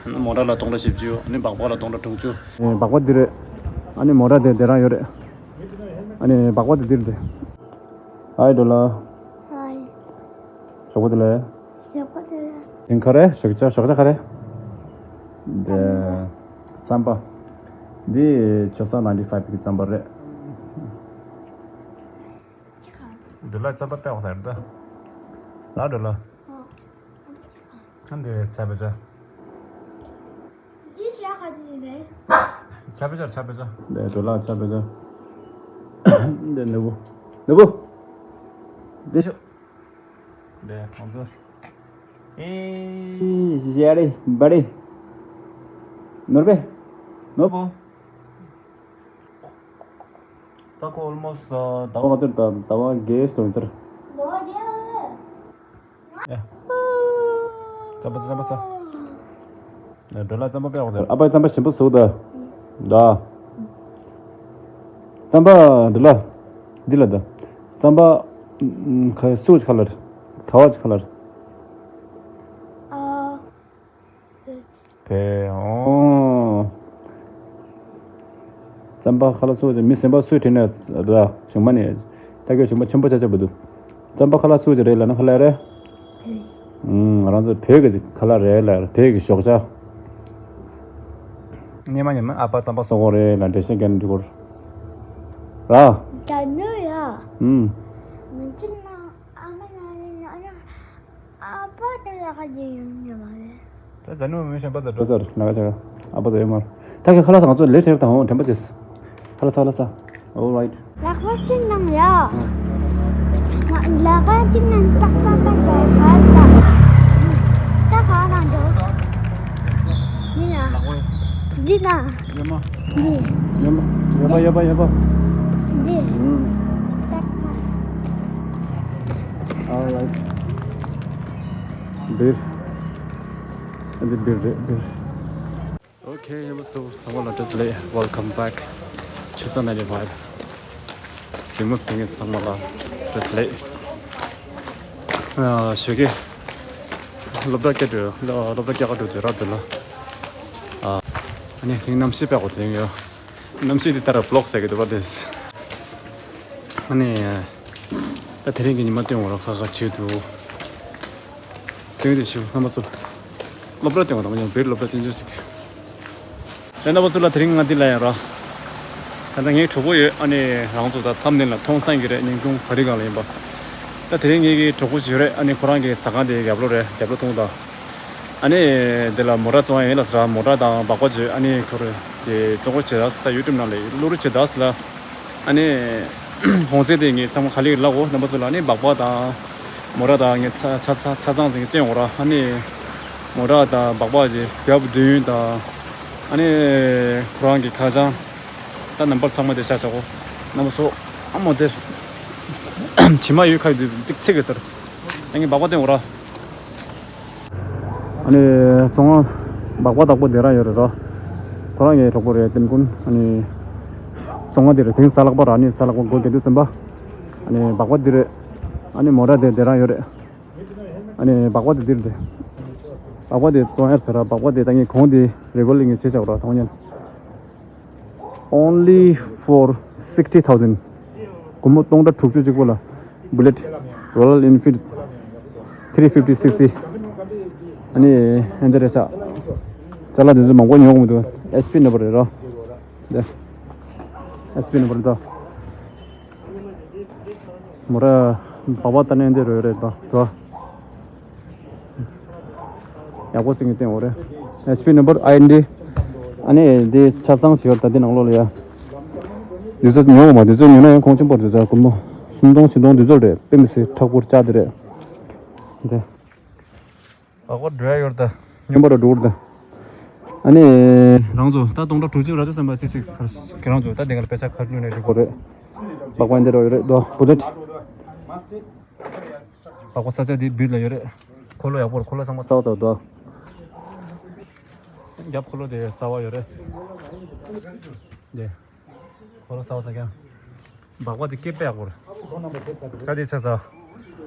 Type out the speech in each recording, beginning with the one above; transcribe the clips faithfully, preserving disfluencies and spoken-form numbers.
མོ་ཊ་ལ་སྟོང་ཕྲག་བཞི་བཅུ། ཨ་ནི་སྦག་སྦག་ལ་སྟོང་ཕྲག་དྲུག་ཅུ། ཨེ། སྦག་སྦག་འདི་རེད། ཨ་ནི་མོ་ཊ་དེ་དེ་རང་ཡོད་རེད། ཨ་ནི་སྦག་སྦག་དེ་འདིར་དེ། ཨའི་འགྲོ་ལ། ཧའི། ཞོགས་པ་དེ་ལ། ཞོགས་པ་དེ་ལ། དེང་ག་རེ། ཞོགས་ཇ། ཞོགས་ཇ་ག་རེ། འདི་རྩམ་པ། འདི་ཆོས་བཟང་ninety five གི་རྩམ་པ་རེད། འདི་ལ་རྩམ་པ་སྟེར་བ་ཟེར་ད། ལ་འགྲོ་ལ། ཨ་འདི་ཆ་བེ་ཆ། འདི་ཤ་ཁ་ཅིག་རེད། ཆ་བེ་ཆ། ཆ་བེ་ཆ། འདི་འགྲོ་ལ་ཆ་བེ་ཆ། འདི་ནུ་བོ། ནུ་བོ། འདི་ཤོ། འདི་ཁོང་ཚོ། ཨེ། ཞེ་རེ་བ་རེ། ནོར་བེ། ནོར་བོ། ད་ཁོ་almost ཟླ་བ་ག་ཚོད། ད་ཟླ་བ་བརྒྱད་སོང་ཟེར། ཟླ་བ་བརྒྱད་ལ། ཨེ། རྩམ་པ་རྩམ་པ་ཟ། འགྲོ་ལ་རྩམ་པ་དཔེ་ཡག་པོ་ཟ། ཨ་ཕ་རྩམ་པ་ཞིམ་པོ་ཟོ་ད། ད། རྩམ་པ་འདི་ལ། འདི་ལ་ད། རྩམ་པ། ཁ་སུ་ཁ་ལར། ཐ་བ་ཁ་ལར། ཨ། བེ། ཨོ། རྩམ་པ་ཁ་ལ་སུ་ཅི། མི་སེམས་པ་སུ་དྲན་ནས་ར་ཞིང་མ་ནས་ད་གོ་ཞིང་མ་ཆེན་པོ་ཆ་ཆ་བུ་དུ། རྩམ་པ་ཁ་ལ་སུ་ཅི་རེད་ལ་ན་ཁ་ལ་རེད། ང་རང་ཚོ་བོད་ཀྱི་ཁ་ལ་རེད་ལ། བོད་ཀྱི་ཞོགས་ཇ། ཉི་མ་ཉི་མ་ཨ་ཕ་རྩམ་པ་ཟོ་གོ་རེད་ལ་འགྲེལ་བཤད་རྒྱག་འདུག་གོ། ར། ད་ནུ་ཡ། ཨུམ། མི་ཅི་ན་ཨ་མ་ན་ཡ་ཨ་ཕ་དེ་ལ་ཁ་ཅི་ཡོང་ཉི་མ་རེད། ད་ད་ནུ་མི་ཤེས་པ་ད་འགྲོ་ཚར་ན་ག་ཆ་ཨ་ཕ་ད་ཡོད་མ་རེད། ད་གི་ཁ་ལ་ང་ཚོ་ལས་བྲེལ་དང་འོང་དྲན་པ་ཅེས། ཁ་ལ་ས་ཁ་ལ་ས། All right. ལག་པ་གཅིག་ནང་ཡ། ལག་པ་གཅིག་ནང་ཏག་ཏག་ཏག་ཏག་ཏག་ཏག་ཏག་ནང་འགྲོ། འདི་ན། འདི་ན། ཡོད་མ། འདི། ཡོད་མ། ཡོད་པ་ཡོད་པ་ཡོད་པ། འདི། ཨུམ། ཏག་ཏག All right. འདིར། འདི་འདིར་རེད་འདིར། Okay, ཡིན་པ་སོ་ཚང་མ་ལ་བཀྲ་ཤིས་བདེ་ལེགས། Welcome back. ཆུ་ཚ་ན་རེ་བ། གཟིགས་མོ་གཟིགས་མཁན་ཚང་མ་ལ་བཀྲ་ཤིས་བདེ་ལེགས། ཨ། ཞོགས་ཀས་སློབ་གྲྭ་སྐྱེལ་འགྲོ། སློབ་གྲྭ་སྐྱེལ་ག་འགྲོ་དུས་ར་དུས་ལ། ཨ་ནི་དེང་གནམ་གཤིས་དཔེ་གོ་དེང་ཡོད། གནམ་གཤིས་དེ་ལྟར་བློག་ཟེར་གི་འདུག་པ་དེས། ཨ་ནི་ད་དེ་རིང་གི་ཉི་མ་སྟོན་འོ་ར་ཁ་ཁ་བྱེད་འདུག་དེང་དེ་ཞུ་རྣམ་པ་ཚོ། སློབ་གྲྭ་དེ་བ་དང་ཡང་བེར་སློབ་གྲྭ་ཅན་ཅན་ཞིག་རེད། རྣམ་པ་ཚོ་ལ་དེ་རིང་ང་འདི་ལ་ཡང་ར། ད་ལྟ་ངའི་གྲོགས་པོ་ཡོད། ཨ་ནི་རང་ཚོ་ད་ཐམ་ནེལ་ལ་མཐོང་སང་གི་རེད། ཉིན་གུང་ག་རི་གང་ལ་ཡིན་པ། ད་དེ་རིང་ངེད་ཀྱི་གྲོགས་པོ་ཞིག་རེད། ཨ་ནི་ཁོ་རང་གི་ཟ་ཁང་དེ་རྒྱབ་ལོགས་རེད། རྒྱབ་ལོགས་མཐོང་དང་། ཨ་ནི་འདི་ལ་མོ་ཊ་བཙོང་ཡ་ཡིན་ལ་ཟེར། མོ་ཊ་དང་སྦག་སྦག་བྱས། ཨ་ནི་ཁོ་རེ་དེ་བཙོང་གོ་བྱེད་ད་ཟེར། ད་ཡུ་ཊུབ་ནང་ལ་བླུག་རོགས་བྱེད་ད་ཟེར་ལ། ཨ་ནི་ཧོང་སེ་དེ་ངས་ཚང་མ་ག་ལེར་ལབ་གོ། རྣམ་པ་ཚོ་ལ་ཨ་ནི་སྦག་སྦག་དང་མོ་ཊ་དང་ངས་ཆ་ཆ་ཆ་ཆ་ཚང་ཟིན་གྱི་སྟོན་འོ་ར། ཨ་ནི་མོ་ཊ་དང་སྦག་སྦག་བྱས་རྒྱབ་མདུན་དང་། ཨ་ནི་ཁོ་རང་གི་ཁ་བྱང་། ད་ནམ་བར་ཚང་མ་དེ་ཤ་ཆ་གོ། རྣམ་པ་ཚོ་ཨ་མོ་དེར་ཕྱི་མ་ཡོད་ཁ་ཡོད་དེ་ཚིག་གི་ཟེར། ཨ་ངས་སྦག་སྦག་སྟོན་འོ་ར། ཨ་ནི་བཙོང་བ་སྦག་སྦག་བདག་པོ་དེ་རང་ཡོད་རེད་རོ། ཁོ་རང་ངའི་གྲོགས་པོ་རེད། ཏིན་ཀུན། ཨ་ནི་བཙོང་བ་དེ་རེད། དེང་གཟའ་ལྷག་པ་ར། ཨ་ནི་གཟའ་ལྷག་པ་སྒོ་རྒྱག་དུས་ཙམ་པ། ཨ་ནི་སྦག་སྦག་དེ་རེད། ཨ་ནི་མོ་ཊ་དེ་དེ་རང་ཡོད་རེད། ཨ་ནི་སྦག་སྦག་དེ་དེ་རེད། སྦག་སྦག་དེ་གཏོང་ཡར་ཟེར་ར། སྦག་སྦག་དེ་ད་ངས་གོང་དེ་རེ་གོ་ལི་ངས་བྱས་བཞག་ར་གཏོང་ཉན། Only for sixty thousand. སྒོར་མོ་སྟོང་ཕྲག་དྲུག་ཅུ་གཅིག་པོ་ལ། Bullet Royal Enfield three fifty sixty. ཨ་ནི་ཨེ་འདི་རེད་ཤག་ཅ་ལག་དེ་ཚོ་མང་པོ་ཉོ་གི་མི་འདུག་ཨེས་པི་ནམ་བར་རེད་རོ། འདི་ཨེས་པི་ནམ་བར་འདི། མོ་ཊ་སྦག་སྦག་ད་ནི་འདི་རེད་རེད་ད་དོ། ཡག་པོ་ཟིན་གྱི་སྟེང་འོ་རེད། ཨེས་པི་ནམ་བར་ཨའི་ཨེན་ཌི། ཨ་ནི་འདི་ཆ་ཚང་ཞིག་ཡོད་ད་འདི་ནང་ལོགས་ལ་ཡ། འདི་ཚོ་ཉོ་མ། འདི་ཚོ་ཉོ་ན་ཡང་གོང་ཆེན་པོ་རེད། འདི་ཚོ་སྒོར་མོ་སུམ་སྟོང་བཞི་སྟོང་འདི་ཚོ་རེད། དཔེ་མི་སྲིད་མཁྲེགས་པོ་ལྕགས་འདི་རེད། འདི། སྦག་སྦག་འགྲོ་ཡ་ཡོད་ད། སྙོམས་པོ་ར་འགྲོ་གི་རེད་ད། ཨ་ནི་རང་ཚོ་ད་སྟོང་ཕྲག་དྲུག་ཅུ་རག་དུས་ཙམ་པ་ཅི་ཞིག་ཁྱེད་རང་ཚོ་ད་འདི་ག་ལ་དཔེ་ཆ་ཁ་བསྣུན་ནས་འགྲོ་དགོས་རེད། སྦག་སྦག་འདི་ར་ཡོད་རེད་དོ། བུ་ལེཊ། སྦག་སྦག་ས་ཆ་འདི་བིར་ལ་ཡོད་རེད། འཁོར་ལོ་ཡག་པོ་རེད། འཁོར་ལོ་ཚང་མ་གསར་པ་གསར་པ་འདུག་རྒྱབ་འཁོར་ལོ་དེ་གསར་པ་ཡོད་རེད། འདི། འཁོར་ལོ་གསར་པ་ས་ཀྱང་། སྦག་སྦག་དེ་སྐད་དཔེ་ཡག་པོ་རེད། ད་དེ་ཆ་ས།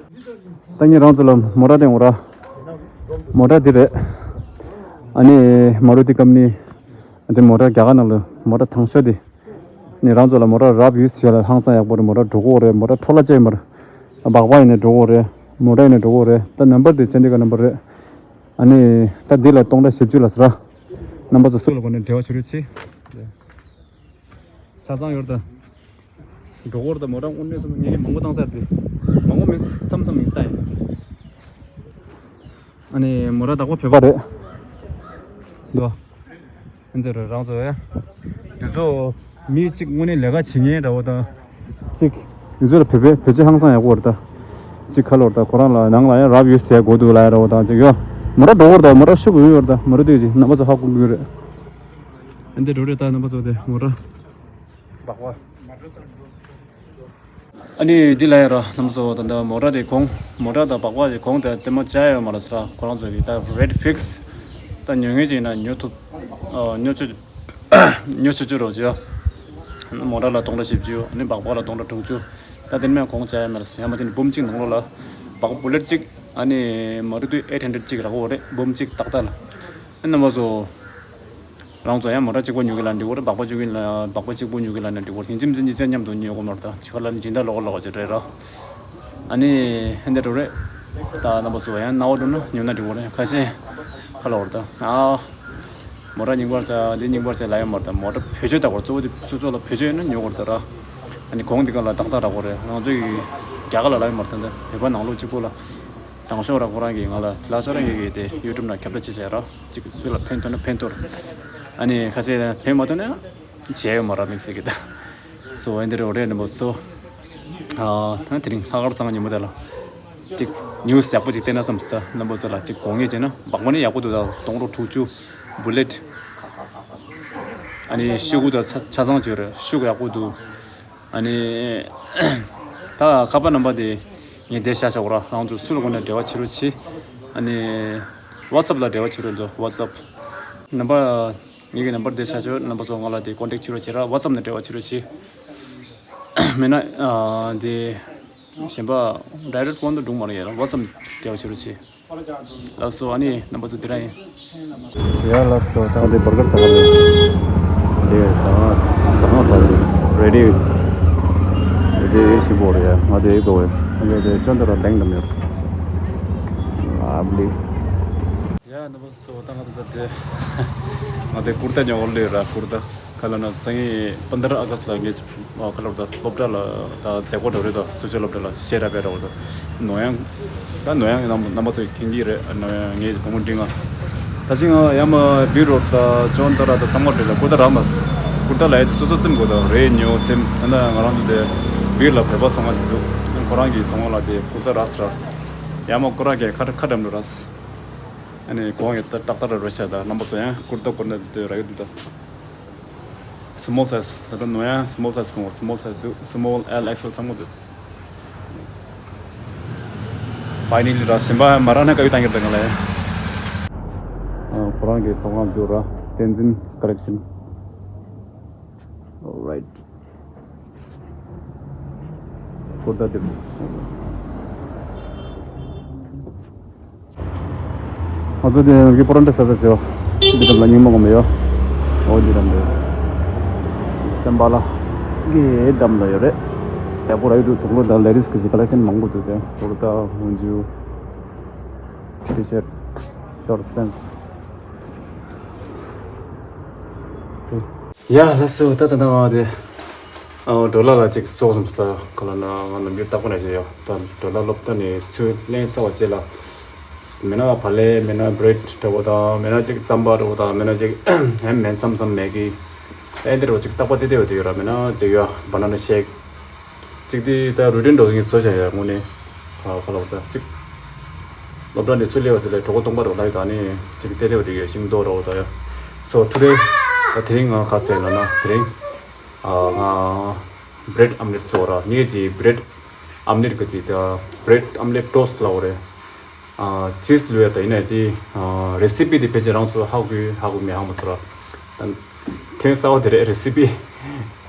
ད་ངས་རང་ཚོ་ལ་མོ་ཊ་སྟོན་འོ་ར། མོ་ཊ་འདི་རེད། ཨ་ནི་མ་རུ་ཏི་ཀམ་ནི་ཨ་ནི་མོ་ཊ་རྒྱ་གར་ནང་ལ་མོ་ཊ་དང་ཤོས་དེ། ནི་རང་ཚོ་ལ་མོ་ཊ་རབ་ཡོད་ཟེར་ལ་ཧང་སང་ཡག་པོ་རེད། མོ་ཊ་འགྲོ་གོ་རེད། མོ་ཊ་འཕྲོ་བརླག་བྱས་མར་སྦག་སྦག་ཡིན་ནས་འགྲོ་གོ་རེད། མོ་ཊ་ཡིན་ནས་འགྲོ་གོ་རེད། ད་ནམ་པར་དེ་ཅན་དི་ག་ནམ་པར་རེད། ཨ་ནི་ད་འདི་ལ་སྟོང་ཕྲག་བཞི་བཅུ་ལ་ཟེར། རྣམ་པ་ཚོ་སུ་ལ་གོ་ནས་འབྲེལ་བ་བྱེད་རོགས་བྱེད། ཆ་ཚང་ཡོད་ད། འགྲོ་གོ་རེད་ད། མོ་ཊ་དངོས་གནས་སོང་ངས་མང་པོ་བཏང་ཚར་ཏེ། མང་པོ་མིན་བསམ་བསམ་ཡིན་ད་ཡིན། ཨ་ནི་མོ་ཊ་བདག་པོ་བོད་པ་རེད། འདུག་ཨ་འདི་རེད་རང་ཚོ་ཡ། འདི་ཚོ་མི་གཅིག་དངོས་གནས་ལས་ཀ་བྱེད་མཁན་འདྲ་བོ་དང་། གཅིག་འདི་ཚོ་ལ་བོད་པའི་བོད་ཆས་ཧང་སང་ཡག་པོ་རེད་ད། གཅིག་ཁ་ལོར་ད་ཁོ་རང་ལ་ནང་ལ་ཡང་རབ་ཡོད་ཟེར་དགོས་འདུག་ལ་ཡ་འདྲ་བོ་དང་གཅིག་ཡོད། མོ་ཊ་འགྲོ་གོ་རེད་ད། མོ་ཊ་ཤུགས་ཡོད་ཡོད་རེད་ད། མོ་ཊ་དེ་གཅིག་རྣམ་པ་ཚོ་ཧ་གོ་གི་རེད། ཨ་འདི་འགྲོ་རེད་ད་རྣམ་པ་ཚོ་དེ་མོ་ཊ། སྦག་སྦག་ཨ་ནི་འདི་ལ་ཡ་ར་རྣམ་པ་ཚོ་ད་ལྟ་མོ་ཊ་དེ་གོང་མོ་ཊ་དང་སྦག་སྦག་དེ་གོང་དེ་ལྟད་མོ་བྱ་ཡོད་མ་རེད་ཟེར། ཁོ་རང་ཚོ་གི་ད་རེད་ཕིག་སི་ད་ཉོ་མཁན་ཅིག་ཡིན་ན་ཉོ་ཐུབ། ཨ་ཉོ་ཆོག་ཉོ་ཆོག་ཆོག་རོགས་བྱོས། མོ་ཊ་ལ་སྟོང་ཕྲག་བཞི་བཅུ། ཨ་ནི་སྦག་སྦག་ལ་སྟོང་ཕྲག་དྲུག་ཅུ། ད་དེ་ནས་མར་གོང་བྱ་ཡོད་མ་རེད་ཟེར། ཡང་མ་དེ་ནི་འབུམ་གཅིག་ནང་ལོགས་ལ་སྦག་སྦུ་ལེ་ཊི་གཅིག་ཨ་ནི་མ་རུ་ཏུ་ཨེ་ཊི་ཧན་ཌེ་རེ་ཌི་གཅིག་རག་གི་ཡོད་རེད། འབུམ་གཅིག་ཏག་ཏག་ལ། ཨ་ནི་རྣམ་པ་ཚོ། རང་ཚོ་ཡང་མོ་ཊ་གཅིག་པོ་ཉོ་གི་ལ་འགྲིག་གོ་རེད། སྦག་སྦག་ཉོ་གི་ལ་སྦག་སྦག་གཅིག་པོ་ཉོ་གི་ལ་ནི་འགྲིག་གོ་རེད། ཡིན་གཅིག་མིན་གཅིག་གཉིས་ཆ་མཉམ་དུ་ཉོ་གོ་མ་རེད་ད། ཆོ་ལ་ནི་སྦྱིན་བདག་ལོག་ལོག་ཅིག་རེད་ར། ཨ་ནི་ཧན་དེ་འགྲོ་རེད། ད་རྣམ་པ་ཚོ་ཡང་རྣ་བ་འགྲོ་ན་ཉོ་ན་འགྲིག་གོ་རེད། ཁ་ཤས་ཁ་ལོ་རེད་ད། ཨ་མོ་ཊ་རྙིང་པར་བྱ་འདི་རྙིང་པར་བྱ་ལ་ཡོད་མ་རེད་ད། མོ་ཊ་བེད་སྤྱོད་ད་གོ་གཙོ་བོ་དེ་སོ་སོ་ལ་བེད་སྤྱོད་ཡོད་ན་ཉོ་གོ་རེད་ད་ར། ཨ་ནི་གོང་འདི་ག་ལ་ཏག་ཏག་རག་གོ་རེད། ང་ཚོ་ཡི་རྒྱ་གར་ལ་ལ་ཡོད་མ་རེད་ད། བོད་པ་ནང་ལོགས་གཅིག་པོ་ལ། དང་ཤོག་ར་ཁོ་རང་གིས་ང་ལ་ལ་ཤོ་རང་གིས་དེ་ཡུ་ཊུབ་ནང་ཁྱབ་བསྒྲགས་བྱེད་བྱས་ར། གཅིག་སུ་ལ་ཕན་ཐོགས་ན་ཕན་ཐོགས། ཨ་ནི་ཁ་ཤས་ཕན་མ་ཐོགས་ན་བྱས་ཡོད་མ་ར་དམིགས་བསལ་གྱི་ད། སོ་ཨེ་འདི་རེད་འོ་རེད་རྣམ་པ་ཚོ། ཨ་ད་དེ་རིང་ལྷག་དཀར་བཟང་ཉིན་མོ་དེ་ལ། གཅིག་ནིའུ་སི་ཡག་པོ་གཅིག་བལྟས་ན་བསམ་སོང་ད་རྣམ་པ་ཚོ་ལ་གཅིག་དགོངས་ངེས་བྱས་ན་སྦག་སྦག་ནི་ཡག་པོ་འདུག་ད་སྟོང་ཕྲག་དྲུག་ཅུ། སྦུ་ལེ་ཊི། ཨ་ནི་ཤོག་གུ་དང་ཆ་ཆ་ཚང་བྱོས་རེད། ཤོག་གུ་ཡག་པོ་འདུག་ཨ་ནི། ད་ཁ་པར་རྣམ་པ་དེ་ངས་འདིར་བཞག་བཞག་གོ་ར། རང་ཚོ་སུ་ལ་དགོས་ན་འབྲེལ་བ་བྱེད་རོགས་བྱེད། ཨ་ནི། ཝ་ཊི་སེབ་ལ་འབྲེལ་བ་བྱེད་རོགས་ལོ་ཝ་ཊི་སེབ། ནམ་པར། ངེད་ཀྱི་ནམ་པར་འདིར་བཞག་བཞག་རྣམ་པ་ཚོ་ང་ལ་དེ་ཀོན་ཊེག་བྱེད་རོགས་བྱེད་ར། ཝ་ཊི་སེབ་ནས་འབྲེལ་བ་བྱེད་རོགས་བྱེད། མེད་ན། ཨ་དེ། གཞན་པ། ཌའི་རེག་ཕོན་དུ་འགྲོ་མ་རེད་ཡ། ཝ་ཊི་སེབ་ནས་འབྲེལ་བ་བྱེད་རོགས་བྱེད། ལགས་སོ། ཨ་ནི་རྣམ་པ་ཚོ་འདི་རང་ཡིན། ཡ་ལགས་སོ། ད་ང་འདི་བར་གར་ཟ་ག་འདི་ཟ་ཁང་ཟ་ག་རེ་ཌི་རེ་ཌི་ཞིག་པོ་རེད་ཡ། ང་དེ་ཡིག་གོ་བས་ང་དེ་ཅོན་ཏ་ར་ལེང་དམ་ཡོད། ལབ་ལི། ཡ་རྣམ་པ་ཚོ་ད་ང་ད་ད་དེ་ང་དེ་ཀུར་ཏ་ཉོ་གོ་ལོས་ར། ཀུར་ཏ་ག་ལ་ན་སང་ཉིན་པན་དྲ་ཨ་ག་སི་ལ་ངས་ཨ་ཁ་ལོར་ད་སློབ་གྲྭ་ལ་ད་མཛད་སྒོ་འགྲོ་རེད། ད་སུ་ཆོས་སློབ་གྲྭ་ལ་ཤེས་རབ་པའི་རོགས་ད་ནོ་ཡང་ད་ནོ་ཡང་རྣམ་རྣམ་པ་ཚོས་མཁྱེན་གྱི་རེད། ནོ་ཡང་ངས་བུ་མོ་འབྲིང་ང་ད་ཅི་ང་ཡ་མ་བི་རོ་ད་ཅོན་ཏ་ར་ད་ཚང་མ་རེད། ད་ཀུར་ཏ་ར་མ་སི་ཀུར་ཏ་ལ་ཡ་དེ་སོ་སོ་ཚིམ་དགོས། ད་རེད་ཉོ་ཚིམ། ད་ན་ང་རང་ཚོ་དེ་བིར་ལ་བོད་པ་ཚོང་ཁང་ཞིག་འདུག་ཁོ་རང་གི་ཚོང་ཁང་ལ་དེ་ཀུར་ཏ་ར་སི་ར་ཡ་མ་ཀུ་ར་གེ་ཁ་ཁ་འགྲམ་ར་སི། ཨ་ནི་གོང་ཡོད་ད་ཏག་ཏག་ར་རོ་ཤ་ད་རྣམ་པ་ཚོ་ཡང་ཀུར་ཏ་ཀུར་ཏ་དེ་ར་ཡོད་འདུག་ད་སི་མོལ་སའི་ཛི། ད་ལྟ་ནོ་ཡང་སི་མོལ་སའི་ཛི་གོང་སི་མོལ་སའི་ཛི་འདུག་སི་མོལ་ཨེལ་ཨེག་སི་ཨེལ་ཚང་མ་འདུག་ཕའི་ནལ་ལི་ར་གཞན་པ་མ་རག་ན་དཀའ་ཡོད་བཏང་གི་རེད་ད་ང་ལ། ཨ་ཁོ་རང་གི་ཚོང་ཁང་འདུག་ར། བསྟན་འཛིན་ཀ་ལེག་ཤན། Alright. ཀུར་ཏ་དེ། ང་ཚོ་དེ་གི་པོ་རོན་ཊ་ཟ་ས་ཞོ། འདི་འགྲམ་ལ་རྙིང་མ་ངོ་མ་ཡོད། འོ་འདི་འགྲམ་རེད། སེམས་པ་ལ། གི་འགྲམ་ལ་ཡོད་རེད། ཡག་པོ་ར་ཡོད་འདུག་དུག་ལོག་དང་ལེ་ཌིས་གི་ཀ་ལེག་ཤན་མང་པོ་འདུག་དེ་ཀུར་ཏ་སྔོན་འཇུག་ཊི་ཤར་ཊི་ཤོར་ཊི་པེནཊ། ཡ་ལགས་སོ། ད་ད་ད་ང་དེ་ཨ་ཌོ་ལར་ལ་ཅིག་སོགས་སམ་ས་ག་ལ་ན་ང་ནམ་རྒྱུན་རྟག་པར་ནས་བྱས་ཡོད། ད་ཌོ་ལར་སློབ་གྲྭ་ནས་ཚུར་ལེན་ས་བ་བྱས་ལ། མེད་ན་བ་ལེ་མེད་ན་བྷི་རེཌ་འདྲ་བོ་དང་མེད་ན་ཅིག་རྩམ་པ་འདྲ་བོ་དང་མེད་ན་ཅིག་ཧེམ་མེད་མཚམས་མཚམས་མེད་གི། ཨེ་འདི་འདྲ་བོ་ཅིག་རྟག་པར་དེ་དེ་བ་དེ་ཡོད་ར། མེད་ན་ཅིག་ཡོད་བ་ན་ན་ཤེག་གཅིག་དེ་ད་རུ་ཊིན་འགྲོ་ངེས་བཟོ་བྱ་ཡ་དངོས་གནས། ཁ་ཁ་ལོ་ད་གཅིག་སློབ་གྲྭ་ནས་ཚུར་སླེབས་པ་ཚེ་ལས་གྲོད་ཁོག་སྟོང་པ་རོ་ལ་ཡི་ད་ནི་གཅིག་དེ་སླེབས་པ་དེ་གས་ཤིང་ཏོག་རོ་ད་ཡ། སོ་ཐུ་རེ་ད་དེ་རིང་ང་ཁ་སོས་ལ་ན་དེ་རིང་ཨ་ང་བྷི་རེཌ་ཨམ་ལེཊ་བཟོ་ར། ངས་ཀྱི་བྷི་རེཌ་ཨམ་ལེཊ་གི་ཅིག་ད་བྷི་རེཌ་ཨམ་ལེཊ་ཊོ་སི་ཊི་ལ་འོ་རེད། ཨ་ཅིས་ལུས་ཡ་ད་ཡིན་ན་དེ་ཨ་རེ་སི་པི་དེ་ཕལ་ཆེར་རང་ཚོ་ཧ་གོ་ཧ་གོ་མེད་ཧ་མ་སོ་ར། ད་ཐེངས་གསར་པ་དེ་རེད་རེ་སི་པི།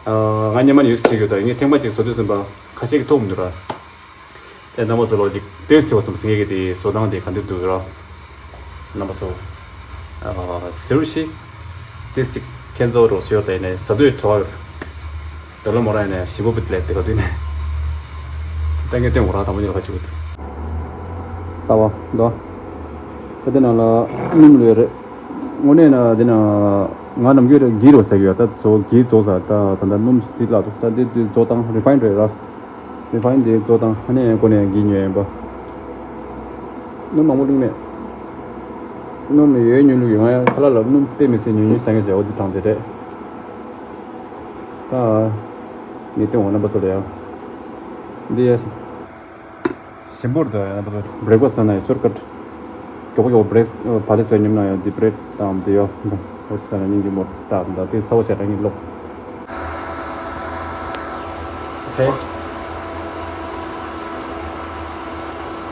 ཨ་ང་སྔོན་མ་ནས་ཡོད་ཟེར་གྱི་ཡོད། ད་ངས་ཐེངས་མ་གཅིག་བཟོ་དུས་ཙམ་པ་ཁ་ཤས་ཀྱིས་མཐོང་མི་འདུག་ར། ཨེ་རྣམ་པ་ཚོ་ལོ་གཅིག་སྟོན་ཟེར་བ་ཙམ་ཟེར་མཁན་གྱི་དེ་བཟོ་སྟངས་དེ་ག་འདྲ་འདུག་ར། རྣམ་པ་ཚོ། ཟེར་ཞིག་དེ་སིག་ཁྱེད་ཚོ་རོགས་ཞུ་དེ་ནས་ཟ་དུས་བྲོ་བ་ཡོད། དེ་ལ་མོ་ར་ནས་ཞིམ་པོ་བུད་ལེབ་དེ་ག་དུས་ནས་ད་ངས་སྟོན་འོ་ར་དང་པོ་ཉིད་ལ་ཁ་ཅིག་བུད། ལྟ་བ་འདོ། ད་དེ་ནང་ལ་སྣུམ་ལོས་རེད། དངོས་གནས་ན་དེ་ན་ང་ནམ་རྒྱུན་རེ་གིས་རོ་ཟ་གི་ཡོད། ད་ཚོ་གིས་རྫོགས་ས་ད་ད་ད་སྣུམ་ཞིག་དེ་ལ་འདུག་ད་དེ་དེ་རྫོགས་དང་རི་ཕ་ཡིན་རེད་ར། རི་ཕ་ཡིན་དེ་རྫོགས་དང་ཧ་ནས་ཡང་གོ་ནས་གིས་ཉོས་ཡིན་པ། སྣུམ་མང་པོ་བླུགས་མེད། སྣུམ་ཡོད་ཉོས་བླུགས་ཡོད། ང་ཡང་ཁ་ལག་ལ་སྣུམ་དཔེ་མི་སྲིད་ཉོས་ཉོས་ཟ་ངེས་བྱས་འོ་དེ་དྲང་དེ་རེད། ད་ངས་སྟོན་འོ་རྣམ་པ་ཚོ་ལ་ཡང་འདི་ཡ། ཞིམ་པོར་དུ་ཡང་ན་བྲེག་ཕ་སི་ན་ཡང་ཤོར་ཀཊ། མགྱོགས་པོ་མགྱོགས་པོ་བྲེག་ཕ་ཕ་ལེ་སོ་ཉིམ་ན་ཡང་འདི་བྲེཌ་དང་འདི་ཡོ། འོ་ཟ་ན་སྙིང་རྗེ་མོ་ད་ད་དེ་ཚ་བོ་བྱས་ན་སྙིང་ལོག་ཧེ།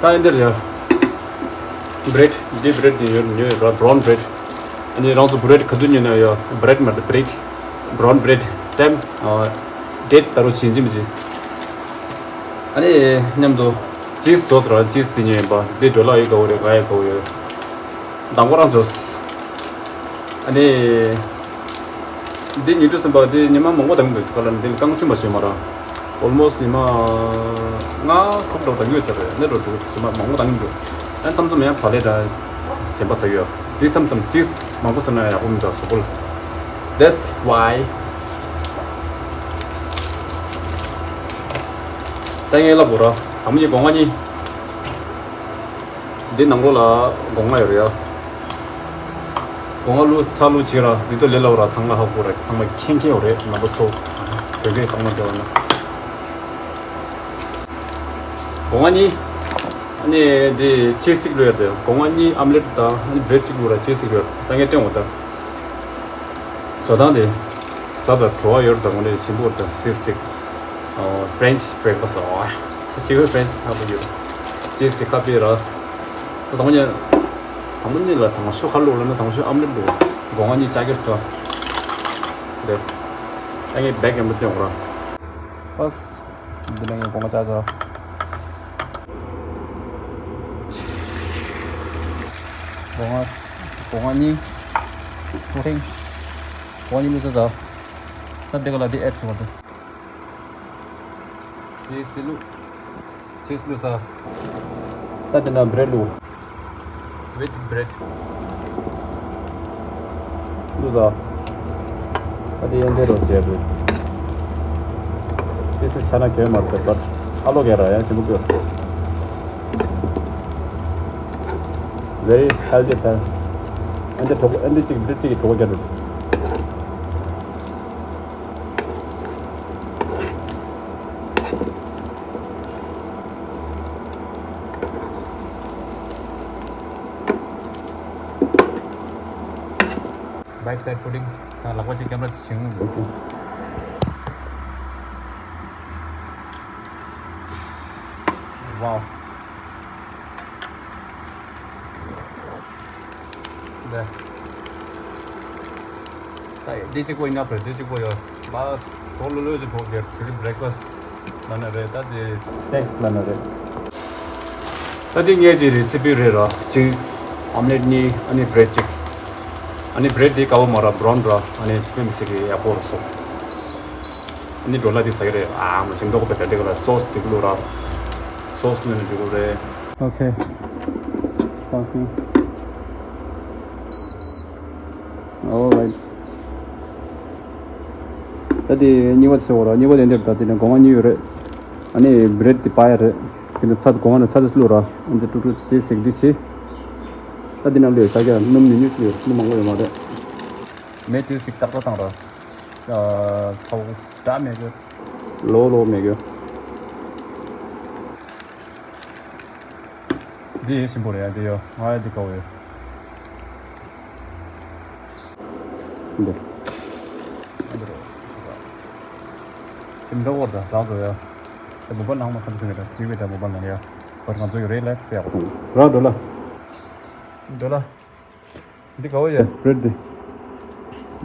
ད་ཨེ་འདིར་ཡོ། བྲེཌ་འདི་བྲེཌ་འདི་ཡོད་ཉོས་ར་བྷ་རའུན་བྲེཌ། ཨ་ནི་རང་ཚོ་བྲེཌ་ག་དུས་ཉོས་ན་ཡོ་བྲེཌ་མ་རེད་བྲེཌ། བྷ་རའུན་བྲེཌ་ཏེམ། ཨ་ཌེཊ་ད་རུང་བྱིན་གྱི་མི་བྱེད། ཨ་ནི་མཉམ་དུ་ཅིས་ཟོས་ར་ཅིས་དེ་ཉོས་ཡིན་པ་འདི་འགྲོ་ལ་ཡི་ག་བོ་རེད་ང་ཡི་ག་བོ་ཡོད། མདང་དགོང་རང་ཟོས། ཨ་ནི་འདི་ཉོས་དུས་ཙམ་པ་འདི་ཉི་མ་མང་པོ་བཏང་གི་འདུག་ག་ལ་འདི་ལ་རྐང་བཅུ་མ་ཞིག་མ་ར། ཨོལ་མོ་སི་ཊི་ཉི་མ་ལྔ་དྲུག་འདྲ་བོ་བཏང་གི་ཡོད་ས་རེད། ནི་འགྲོ་དྲུག་ཞིག་མ་མང་པོ་བཏང་གི་འདུག་ཨ་མཚམས་མཚམས་ཡང་ཕ་ལེ་དང་བྱེད་པ་ཟ་གི་ཡོད། འདི་མཚམས་མཚམས་ཅིས་མང་པོ་ཟ་ན་ཡག་པོ་མི་འདུག་གཟུགས་པོ་ལ། That's why ད་ངས་ལབ་དགོས་ར། དང་པོ་ཉིད་སྒོ་ང་གཉིས། འདི་ནང་ལོགས་ལ་སྒོ་ང་ཡོད་རེད་ཡ། སྒོ་ང་བླུགས་ཚར་བླུགས་བྱེད་ར་འདི་ཚོ་ལས་སླ་པོ་ར། ཚང་མ་ཧ་གོ་ར། ཚང་མ་མཁྱེན་མཁྱེན་ཡོད་རེད། རྣམ་པ་ཚོ་བོད་སྐད་གཙང་མ་སྦྱོར་ན། སྒོ་ང་གཉིས། ཨ་ནི་འདི་ཅིས་གཅིག་བླུགས་ཡོད་དེ། སྒོ་ང་གཉིས་ཨམ་ལེཊ་དང་ཨ་ནི་བྲེཌ་གཅིག་བླུགས་ར་ཅིས་གཅིག་བླུགས་ཡོད། ད་ངས་སྟོན་འོ་ད། བཟོ་སྟངས་དེ། ཟ་དང་བྲོ་བ་ཡོད་དང་ངོ་ནས་ཞིམ་པོ་དང་ཏི་སིག་ཨོ། French breakfast ཨོ། ཞིག་French ཧ་གོ་ཡོད། ཅིས་དེ་ཁ་པི་ར། ད་དང་ཉེ། དང་ཉེ་ལ་དང་ཤོ་ཁ་ལོ་ལ་ན་དང་ཤོ་ཨམ་ལེཊ་འདུག་སྒོ་ང་གཉིས་ཅག་གེར་ཐོ། དེ། ད་ངས་བེག་ཡང་མི་སྟོན་འོ་ར། ཨོས། འདི་ལ་ངས་སྒོ་ང་ཅག་ཟ། སྒོ་ང་། སྒོ་ང་གཉིས། ཐུག་ཐེངས། སྒོ་ང་གཉིས་མི་ཟ་ཟ། ད་འདི་ག་ལ་འདི་ཨེཌ་བྱུང་བ་འདུག་ཅིས་དེ་བླུགས། ཅིས་བླུགས་ས། ད་དེ་ན་བྲེཌ་བླུགས། With bread བླུགས་ས། ད་དེ་ཡན་དེ་རོ་བྱས་བླུགས། ཅིས་ཆ་ན་གྱོན་མ་རེད་པ། ཨ་ལོ་གས་ར་ཡང་ཞིམ་པོ་གྱོན། Very healthy ཐལ། ཨ་འདི་གྲོགས་ཨ་འདི་གཅིག་འདི་གཅིག་གི་གྲོགས་རྒྱག་འགྲོ། Backside pudding ད་ལག་པ་གཅིག་ཀེམ་ར་གཅིག་བྱིང་འོང་འདུག Wow ལེ། ད་འདི་གཅིག་པོ་ཡིན་ན་བོད་འདི་གཅིག་པོ་ཡོད། མ་གྲོགས་ལོ་ལོ་ཞིག་གྲོགས་ཀྱི་བོད་breakfast ལབ་ན་རེད། ད་དེ་snacks ལབ་ན་རེད། ད་དེ་ངའི་གཅིག་recipe རེད་ར། cheese omelette གཉིས། ཨ་ནི་bread གཅིག་ཨ་ནི་bread དེ་དཀར་པོ་མ་ར་brown ར། ཨ་ནི་ཕན་མི་སྲིད་གི་ཡག་པོ་ར་སོ། ཨ་ནི་ཌོ་ལ་དེ་ཟ་གི་རེད། ཨ་མ་ཞིམ་མདོག་པོ་ཟ་དེ་ག་ལ་sauce གཅིག་བླུགས་ར། sauce བླུགས་ནས་འཇུག་གི་རེད། Okay. Thank you. All right. ད་དེ་གཉིས་པ་ཟེར་བ་ར། གཉིས་པ་དེ་འདེབས། ད་དེ་ནས་སྒོ་ང་གཉིས་ཡོད་རེད། ཨ་ནི་bread དེ་པ་ཡ་རེད། དེ་ནས་ཚྭ། སྒོ་ང་ནས་ཚྭ་དེ་བླུགས་ར། ཨ་འདི་ཀྲུག་ཀྲུག་དེ་ཟིག་འདི་བྱེད། ད་འདི་ནང་ལོས་ཤ་རྒྱགས་སྣུམ་ཉུང་ཉུང་ལོས། སྣུམ་མང་པོ་ཡོད་མ་རེད། མེ་དེ་ཟིག་ཏག་ཏག་བཏང་ར། ཚ་བོ་འདྲ་མེད་གི་ལོ་ལོ་མེད་གི་འདི་ཡེ་ཞིམ་པོ་རེད་ཡ། འདི་ཡོ། ང་ཡ་འདི་དགའ་བོ་ཡོད། འདི། འདི་རེད། སིམ་འདྲ་བོར་དང་རག་འགྲོ་ཡ། དེ་མོ་པ་ནང་མ་ཁམས་ཟིན་གི་ད་ཅི་བས་ད་མོ་པ་ནང་ཡ། བར་ང་ཚོ་ཡོད་རེད་ལ་ཟེར་ཡག་པོ་འདུག་རག་འགྲོ་ལ། འགྲོ་ལ། འདི་ག་བོ་ཡ། བྲེཌ་འདི།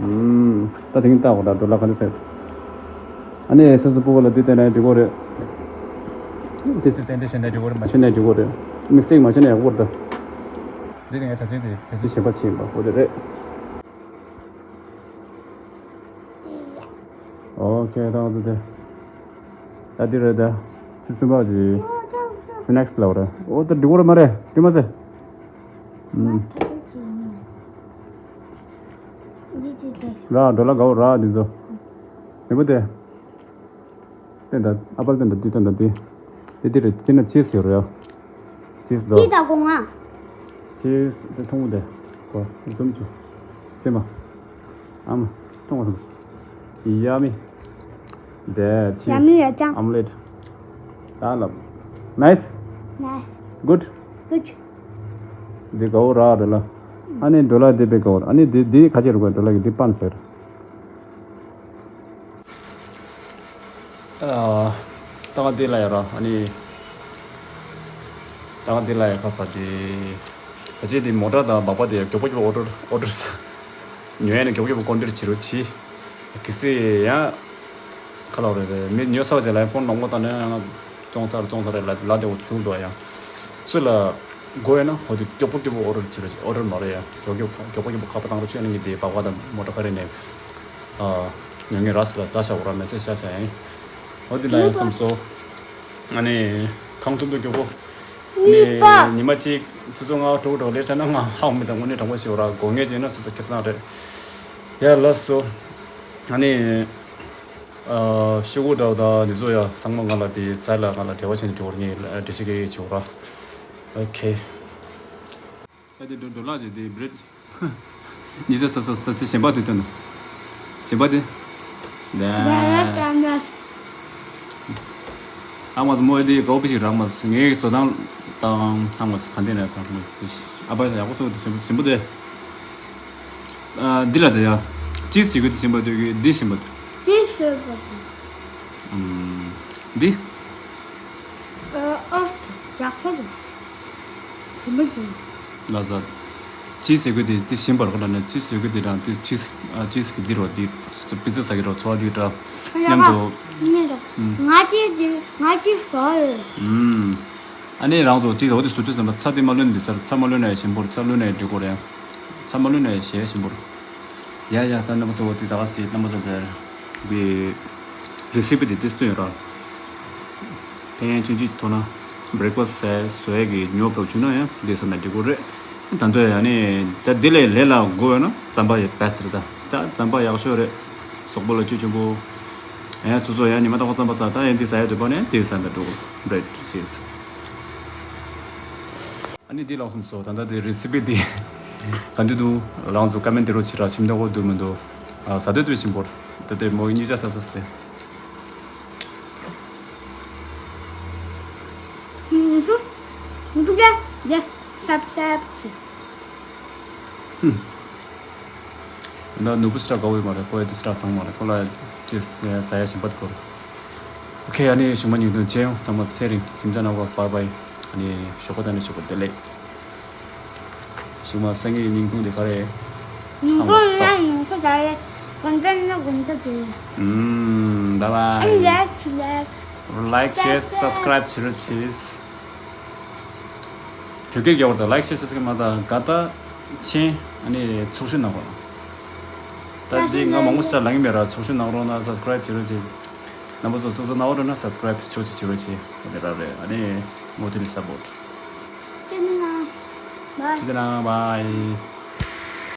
ཨུམ། ད་དེང་ལྟ་བ་ད་འགྲོ་ལ་ག་འདྲ་ཟེར། ཨ་ནི་སོ་སོ་སྤུ་གུ་ལ་འདི་བསྟན་ན་འགྲིག་གོ་རེད། འདི་སི་སེན་ཏེ་བྱས་ན་འགྲིག་གོ་རེད། མ་བྱས་ན་འགྲིག་གོ་རེད། མིག་སྟེགས་མ་བྱས་ན་ཡག་པོ་རེད་ད། འདི་ནས་ད་ཅི་དེ་དེ་ཚོ་ཞིམ་པ་ཕྱིན་པ་འོ་དེ་རེད། ཨོ་ཁེ། ད་ང་ཚོ་དེ་ད་འདི་རེད། ད་ཆུ་ཚོད་པ་ཅི་སི་ནེག་སི་ལབ་རེད། ཨོ་ད་འགྲིག་གོ་ར་མ་རེད། འགྲིག་མ་ཟེར། ཨུམ། ར་འགྲོ་ལ་དགའ་བོ་ར་འདི་ཚོ། མི་བུ་དེ། ཏན་ཏན་ཨ་པལ་ཏན་ཏན་ཏི་ཏན་ཏན་ཏི། ཏི་ཏི་རེ་ཅི་ན་ཅིས་ཡོད་རེད་ཡ། ཅིས་དོ། ཏི་ད་གོང་ང་། ཅིས་ཏི་ཐུང་དེ། གོ་ཟུམ་ཅུ། སེ་མ། ཨ་མ། ཐུང་བ་ཐུང་། ཡ་མི། དེ་ཅིས། ཡ་མི་ཡ་ཅང་། ཨམ་ལེ་ཊི། ད་ལབ། ནའིས། ནའིས། གུཌ། གུཌ། འདི་གའོ་ར་རེ་ལ། ཨ་ནི་འགྲོ་ལ་འདི་པའི་གའོ་ར། ཨ་ནི་འདི་འདི་ཁ་ཆེ་རུ་གོ་འགྲོ་ལ་གི་འདི་པན་ཟེར། ཨ། ཏང་ཏི་ལ་ཡ་ར། ཨ་ནི། ཏང་ཏི་ལ་ཡ་ཁ་ས་ཏི། ད་ཅི་དེ་མོ་ཊ་དང་སྦག་སྦག་དེ་མགྱོགས་པོ་མགྱོགས་པོ་ཨོ་ཌར་ཨོ་ཌར་ས། ཉོ་ཡ་ནི་མགྱོགས་པོ་མགྱོགས་པོ་ཀོན་ཊེར་བྱེད་རོགས་གྱིས། གི་སི་ཡང་། ཁ་ལོ་རེ་རེ་མི་ཉོ་ས་བ་ཅན་ལ་ཡང་ཕོན་ལོང་མོ་ད་ནི་ཡང་ཙོང་ས་རུ་ཙོང་ས་རེ་ལ་ལ་དེ་འོ་ཐུང་དོ་ཡང་། སུ་ལ། དགོས་ཡོད་ན་འོ་དེ་མགྱོགས་པོ་མགྱོགས་པོ་ཨོ་ཌར་བྱེད་རོགས་གྱིས། ཨོ་ཌར་མ་རེད་ཡ། མགྱོགས་མགྱོགས་མགྱོགས་པོ་མགྱོགས་པོ་ཁ་པར་བཏང་རོགས་བྱེད། ཨ་ནི་ངས་དེ་སྦག་སྦག་དང་མོ་ཊ་ཁ་རེ་ནས། ཨ། ཉོ་ངེས་ར་སི་ལ་ད་ཤ་འོ་ར་མེ་སེ་ཤ་ཤ་ཡིན། འོ་དེ་ལ་ཡིན་བསམ་སོ། ཨ་ནི། ཁང་ཐུང་དུ་མགྱོགས་པོ། ཨ་ནི། ཉི་མ་གཅིག་ཆུ་ཚོད་ལྔ་དྲུག་དྲུག་ལས་ཆ་ན་ང་ཧ་གོ་མི་དང་དངོས་གནས་དྲང་པོ་ཞིག་འོ་ར་དགོས་ངེས་བྱས་ན་སོ་སོ་ཁེ་བཟང་རེད། ཡ་ལ་སོ། ཨ་ནི། ཨ། ཤོག་གུ་འདྲ་བོ་དང་འདི་ཚོ་ཡ་ཚང་མ་ང་ལ་དེ་ཚ་ལ་ང་ལ་འབྲེལ་བ་བྱས་ནས་འབྲི་བར་ངས་འགྲེལ་བཤད་གི་བྱེད་འོ་ར། ཨོ་ཁེ། ད་དེ་འགྲོ་འགྲོ་ལག་ཅིག་དེ་བྲེད། ཉི་ཤུ་རྩ་རྩ་རྩ་གཞན་པ་དེ་སྟོན་དང་། གཞན་པ་དེ། ད། ཨ་མ་མོ་དེ་གོ་བི་ཞིག་རག་མ་ངའི་བཟོ་སྟངས་དང་ཨ་མ་ག་འདི་ནས་དང་ཨ་ཕ་ཡག་པོ་བཟོ་དེ་གཞན་པ་དེ། ཨ། འདི་ལ་དེ་ཡ། ཅིས་ཞིག་གི་དེ་གཞན་པ་དེ་གི་འདི་གཞན་པ་དེ། ཅིས་ཞིག་གི་དེ། ཨམ། འདི། ཨ། ཨོ། ཡག་པོ་འདུག་དེ་མོ་ཡིན། ལ་ཟ། ཅིས་ཟེར་གི་དེ་དེ་གཞན་པར་གོ་ལ་ནས་ཅིས་ཟེར་གི་དེ་དང་དེ་ཅིས། ཨ། ཅིས་གི་འདི་རོ་འདི། པི་ཙ་ཟ་གི་རོ་ཚོ་བ་འདི་འདྲ། མཉམ་དུ། ང་ཅིས་འདི་ང་ཅིས་ཟ་ཡོད། ཨམ། ཨ་ནི་རང་ཚོ་ཅིས་འོ་དེ་ཟུར་དུ་ཟིན་པ་ཚྭ་དེ་མ་ལོན་འདི་ཟེར། ཚྭ་མ་ལོན་ན་ཡ་ཞིམ་པོ་རེད། ཚྭ་མ་ལོན་ན་ཡ་འགྲིག་གོ་རེད། ཚྭ་མ་ལོན་ན་ཡ་ཞེ་ཞིམ་པོ་རེད། ཡ་ཡ། ད་རྣམ་པ་ཚོ་འོ་དེ་ད་ག་སི་རྣམ་པ་ཚོ་དེར་འདི། རི་སི་པི་དེ་དེ་སྟོན་ཡོད་ར། ཕན་ཡོན་ཆུང་ཆུང་ཐོག་ན་བྷི་རེག་ཕ་སི་བཟོ་ཡས་ཀྱི་ཉོ་བབ་བྱུང་ན་ཡང་འདི་ཟ་ན་འགྲིག་གོ་རེད། ད་དུང་ཡང་ནི་ད་འདི་ལས་ལས་ལ་དགོས་ཡོད་ན་རྩམ་པ་ཡི་བེ་སི་རེད། ད་ད་རྩམ་པ་ཡག་ཤོས་རེད། གཟུགས་པོ་ལ་བཅུད་ཆེན་པོ། ཡང་ཚོ་ཚོ་ཡང་ཉི་མ་རྟག་པར་རྩམ་པ་ཟ། ད་ཡང་འདི་ཟ་ཡ་འདོད་པ་ནས་འདི་ཟ་ན་འགྲིག་གོ་རེད་ཅེས། ཨ་ནི་འདི་ལོག་སོང་སོ། ད་ལྟ་དེ་རི་སི་པི་འདི་ག་འདི་འདུག་རང་ཚོ་ཀ་མེན་ཊི་རོ་ཕྱི་ར་ཞིམ་འདུག་གོ་འདུག་མི་འདུག་ཨ། ཟ་འདོད་འདོད་ཞིམ་པོ་རེད། ད་ལྟ་མོ་གཉིས་ཆ་ཟ་ཟ་སྟེ། ཧུམ་ཧུམ། ཧུམ་ཧུམ། ཡ་ཡ། ཤབ་ཤབ་ཅི། ཧུམ། ད་ནུ་བུ་སི་ཏྲ་དགའ་བོ་ཡོད་མ་རེད། ཁོ་ཡ་དེ་སི་ཏྲ་བཏང་མ་རེད། ཁོ་ལ་ཅི་ཟ་ཡ་ཞིམ་པ་དེ་ཁོ་རེད། ཨོ་ཁེ། ཨ་ནི་གཞུག་མ་ཉིན་དུ་མཇལ་ཡོང་། ཚང་མ་ཚེ་རིང་། གཟིམ་འཇག་གནང་གོ། བྷའི་བྷའི། ཨ་ནི་ཞོགས་པ་དང་ནི་ཞོགས་པ་བདེ་ལེགས། གཞུག་མ་སང་ཉིན་ཉིན་གུང་དེ་ག་རེ། ཉིན་གུང་ཡིན་ན་ཉིན་གུང་ད་རེད། དགོང་དྲོ་ཡིན་ན་དགོང་དྲོ་དེ་རེད། ཨུམ། བྷའི་བྷའི། ཨ་ནི་ལེགས་ལེགས། ལའིཀ་ཤེར་སབ་སི་ཀ་རའིབ་བྱེད་རོགས་གྱིས། བོད་སྐད་རྒྱག་པར་ད་ལའིཀ་ཤེར་སབ་སི་ཀ་རའིབ་མ་ད་ག་ད་ཆེན་ཨ་ནི་ཚོགས་ཞུགས་གནང་བ། ད་འདི་ང་མང་པོ་ཞིག་ལབ་ཀྱི་མེད་ར། ཚོགས་ཞུགས་གནང་རོགས་གནང་། སབ་སི་ཀ་རའིབ་བྱེད་རོགས་གྱིས། རྣམ་པ་ཚོ་སོ་སོ་གནང་བ་འགྲོ་ན་སབ་སི་ཀ་རའིབ་ཆོག་ཅིག་བྱེད་རོགས་གྱིས། འོ་དེ་ར་རེད། ཨ་ནི་མོ་དེ་ནི་སབ་པོར་ཊི། ཁྱེད་ཚོ་ནང་བྷའི། ཁྱེད་ཚོ་ནང་བྷའི།